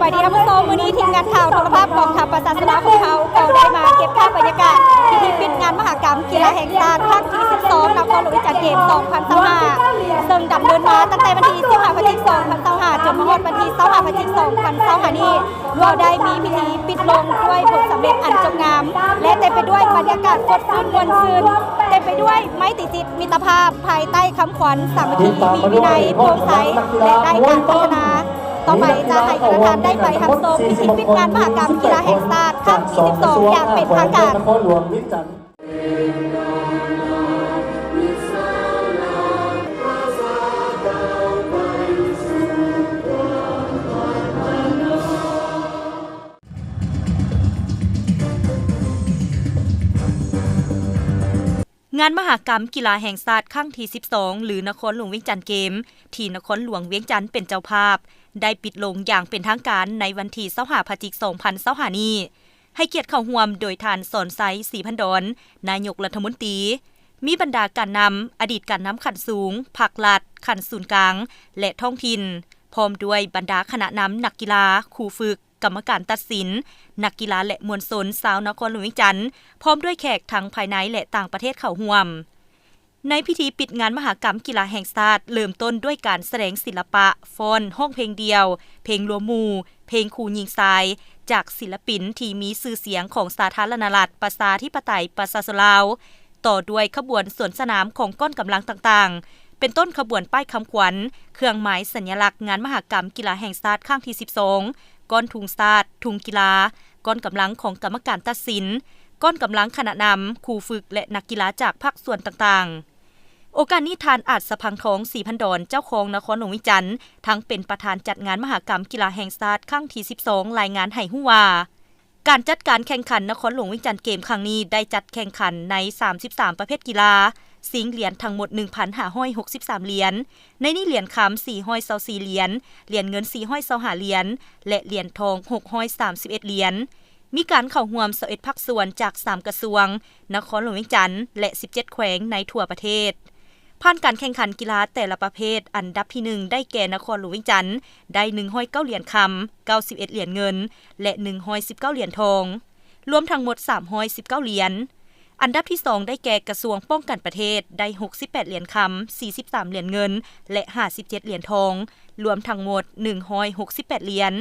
ສະບາຍດີທ່ານຜູ້ຊົມ, ມື້ນີ້ທີມງານຂ່າວໂທລະພາບກອງທັບປະຊາຊົນລາວຂອງເຮົາ ກໍໄດ້ມາເກັບພາບບັນຍາກາດພິທີປິດງານມະຫະກຳກິລາແຫ່ງຊາດຄັ້ງທີສິບສອງ ນະຄອນຫຼວງວຽງຈັນເກມສອງພັນຊາວຫ້າ ເຊິ່ງດຳເນີນມາຕັ້ງແຕ່ວັນທີສິບຫ້າ ພະຈິກ ສອງພັນຊາວຫ້າ ຈົນມາຮອດວັນທີຊາວຫ້າ ພະຈິກ ສອງພັນຊາວຫ້ານີ້ ກໍໄດ້ມີພິທີປິດລົງດ້ວຍຜົນສຳເລັດອັນຈົບງາມ ແລະ ເຕັມໄປດ້ວຍບັນຍາກາດສົດຊື່ນມ່ວນຊື່ນ, ເຕັມໄປດ້ວຍໄມຕີຈິດມິດຕະພາບ ພາຍໃຕ້ຄຳຂວັນ ສາມັກຄີ ມີວິໄນ ໂປ່ງໃສ ແລະ ໄດ້ການພັດທະນາ. ຕໍ່ໄປຈະໃຫ້ທ່ານທ່ານໄດ້ໄປຮັບຊົມພິທີປິດງານມະຫະກຳກິລາແຫ່ງຊາດຄັ້ງທີສິບສອງ ຢ່າງເປັນທາງການ. ງານມະຫະກຳກິລາແຫ່ງຊາດຄັ້ງທີສິບສອງ ຫຼື ນະຄອນຫຼວງວຽງຈັນເກມ ທີ່ນະຄອນຫຼວງວຽງຈັນເປັນເຈົ້າພາບ ໄດ້ປິດລົງຢ່າງເປັນທາງການໃນວັນທີຊາວຫ້າ ພະຈິກ ສອງພັນຊາວຫ້ານີ້ ໃຫ້ກຽດເຂົ້າຮ່ວມໂດຍທ່ານ ສອນໄຊ ສີພັນດອນ ນາຍົກລັດຖະມົນຕີ, ມີບັນດາການນຳ, ອະດີດການນຳຂັ້ນສູງ, ພັກລັດ, ຂັ້ນສູນກາງ ແລະ ທ້ອງຖິ່ນ, ພ້ອມດ້ວຍບັນດາຄະນະນຳ, ນັກກິລາ, ຄູຝຶກ, ກຳມະການຕັດສິນ, ນັກກິລາ ແລະ ມວນຊົນຊາວນະຄອນຫຼວງວຽງຈັນ, ພ້ອມດ້ວຍແຂກທັງພາຍໃນ ແລະ ຕ່າງປະເທດເຂົ້າຮ່ວມ. ໃນພິທີປິດງານມະຫະກຳກິລາແຫ່ງຊາດ ເລີ່ມຕົ້ນດ້ວຍການສະແດງສິລະປະ, ຟ້ອນ, ຮ້ອງເພງດ່ຽວ, ເພງລວມໝູ່, ເພງຄູ່ຍິງຊາຍ ຈາກສິລະປິນທີ່ມີຊື່ສຽງຂອງສາທາລະນະລັດ ປະຊາທິປະໄຕ ປະຊາຊົນລາວ, ຕໍ່ດ້ວຍຂະບວນສວນສະໜາມຂອງກ້ອນກຳລັງຕ່າງໆ ເປັນຕົ້ນຂະບວນປ້າຍຄຳຂວັນ, ເຄື່ອງໝາຍສັນຍະລັກງານມະຫະກຳກິລາແຫ່ງຊາດຄັ້ງທີສິບສອງ, ກ້ອນທຸງຊາດ, ທຸງກິລາ, ກ້ອນກຳລັງຂອງກຳມະການຕັດສິນ, ກ້ອນກຳລັງຄະນະນຳ, ຄູຝຶກ ແລະ ນັກກິລາຈາກພາກສ່ວນຕ່າງໆ. ໂອກາດນີ້ ທ່ານ ອາດສະພັງທອງ ສີພັນດອນ ເຈົ້າຄອງນະຄອນຫຼວງວຽງຈັນ ທັງເປັນປະທານຈັດງານມະຫະກຳກິລາແຫ່ງຊາດຄັ້ງທີສິບສອງ ລາຍງານໃຫ້ຮູ້ວ່າ ການຈັດການແຂ່ງຂັນນະຄອນຫຼວງວຽງຈັນເກມຄັ້ງນີ້ ໄດ້ຈັດແຂ່ງຂັນໃນສາມສິບສາມປະເພດກິລາ, ຊິງຫຼຽນທັງໝົດໜຶ່ງພັນຫ້າຮ້ອຍຫົກສິບສາມຫຼຽນ, ໃນນີ້ຫຼຽນຄຳສີ່ຮ້ອຍຊາວສີ່ຫຼຽນ, ຫຼຽນເງິນສີ່ຮ້ອຍຊາວຫ້າຫຼຽນ ແລະ ຫຼຽນທອງຫົກຮ້ອຍສາມສິບເອັດຫຼຽນ. ມີການເຂົ້າຮ່ວມຊາວເອັດພາກສ່ວນຈາກສາມກະຊວງ, ນະຄອນຫຼວງວຽງຈັນ ແລະ ສິບເຈັດແຂວງໃນທົ່ວປະເທດ. ຜ່ານການແຂ່ງຂັນກິລາແຕ່ລະປະເພດ, ອັນດັບທີໜຶ່ງ ໄດ້ແກ່ນະຄອນຫຼວງວຽງຈັນ ໄດ້ໜຶ່ງຮ້ອຍເກົ້າຫຼຽນຄຳ, ເກົ້າສິບເອັດຫຼຽນເງິນ ແລະ ໜຶ່ງຮ້ອຍສິບເກົ້າຫຼຽນທອງ, ລວມທັງໝົດສາມຮ້ອຍສິບເກົ້າຫຼຽນ. ອັນດັບທີສອງ ໄດ້ແກ່ກະຊວງປ້ອງກັນປະເທດ ໄດ້ຫົກສິບແປດຫຼຽນຄຳ, ສີ່ສິບສາມຫຼຽນເງິນ ແລະ ຫ້າສິບເຈັດຫຼຽນທອງ, ລວມທັງໝົດໜຶ່ງຮ້ອຍຫົກສິບແປດຫຼຽນ.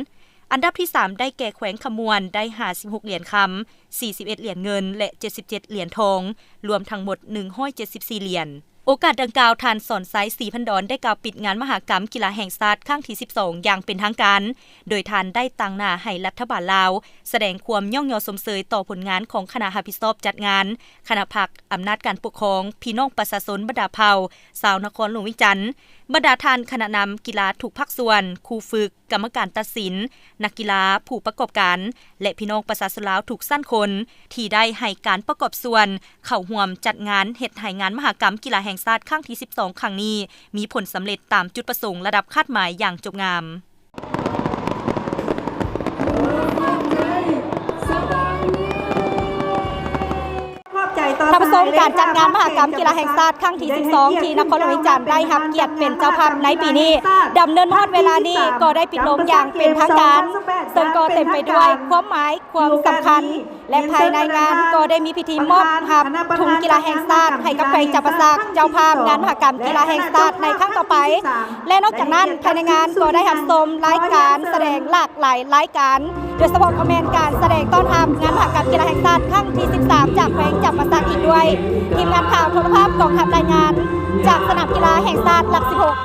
ອັນດັບທີສາມ ໄດ້ແກ່ແຂວງຄຳມ່ວນ ໄດ້ຫ້າສິບຫົກຫຼຽນຄຳ, ສີ່ສິບເອັດຫຼຽນເງິນ ແລະ ເຈັດສິບເຈັດຫຼຽນທອງ, ລວມທັງໝົດໜຶ່ງຮ້ອຍເຈັດສິບສີ່ຫຼຽນ. ໂອກາດດັ່ງກ່າວ, ທ່ານ ສອນໄຊ ສີພັນດອນ ໄດ້ກ່າວປິດງານມະຫະກຳກິລາແຫ່ງຊາດຄັ້ງທີສິບສອງ ຢ່າງເປັນທາງການ, ໂດຍທ່ານໄດ້ຕາງໜ້າໃຫ້ລັດຖະບານລາວ ສະແດງຄວາມຍ້ອງຍໍຊົມເຊີຍຕໍ່ຜົນງານຂອງຄະນະຮັບຜິດຊອບຈັດງານ, ຄະນະພັກ, ອຳນາດການປົກຄອງ, ພີ່ນ້ອງປະຊາຊົນບັນດາເຜົ່າ, ຊາວນະຄອນຫຼວງວຽງຈັນ, ບັນດາທ່ານຄະນະນຳກິລາທຸກພາກສ່ວນ, ຄູຝຶກ, ກຳມະການຕັດສິນ, ນັກກິລາ, ຜູ້ປະກອບການ ແລະ ພີ່ນ້ອງປະຊາຊົນລາວທຸກຊັ້ນຄົນ ທີ່ໄດ້ໃຫ້ການປະກອບສ່ວນເຂົ້າຮ່ວມຈັດງານເຮັດໃຫ້ງານມະຫະກຳກິລາແຫ່ງຊາດຄັ້ງທີສິບສອງຄັ້ງນີ້ ມີຜົນສຳເລັດຕາມຈຸດປະສົງລະດັບຄາດໝາຍຢ່າງຈົບງາມ. ທ່ານຜູ້ຊົມ, ການຈັດງານມະຫະກຳກິລາແຫ່ງຊາດຄັ້ງທີສິບສອງ ທີ່ນະຄອນຫຼວງວຽງຈັນໄດ້ຮັບກຽດເປັນເຈົ້າພາບໃນປີນີ້ ດຳເນີນມາຮອດເວລານີ້ກໍໄດ້ປິດລົງຢ່າງເປັນທາງການ, ເຊິ່ງກໍເຕັມໄປດ້ວຍຄວາມໝາຍ, ຄວາມສຳຄັນ ແລະ ພາຍໃນງານກໍໄດ້ມີພິທີມອບຮັບທຸງກິລາແຫ່ງຊາດໃຫ້ກັບແຂວງຈຳປາສັກ ເຈົ້າພາບງານມະຫະກຳກິລາແຫ່ງຊາດໃນຄັ້ງຕໍ່ໄປ. ແລະ ນອກຈາກນັ້ນ, ພາຍໃນງານກໍໄດ້ຮັບຊົມລາຍການສະແດງຫຼາກຫຼາຍລາຍການ, ໂດຍສະເພາະກໍແມ່ນການສະແດງຕ້ອນຮັບງານມະຫະກຳກິລາແຫ່ງຊາດຄັ້ງທີສິບສາມ ຈາກແຂວງຈຳປາສັກອີກດ້ວຍ. ທີມງານຂ່າວໂທລະພາບກອງທັບລາຍງານ ຈາກສະໜາມກິລາແຫ່ງຊາດຫຼັກສິບຫົກ.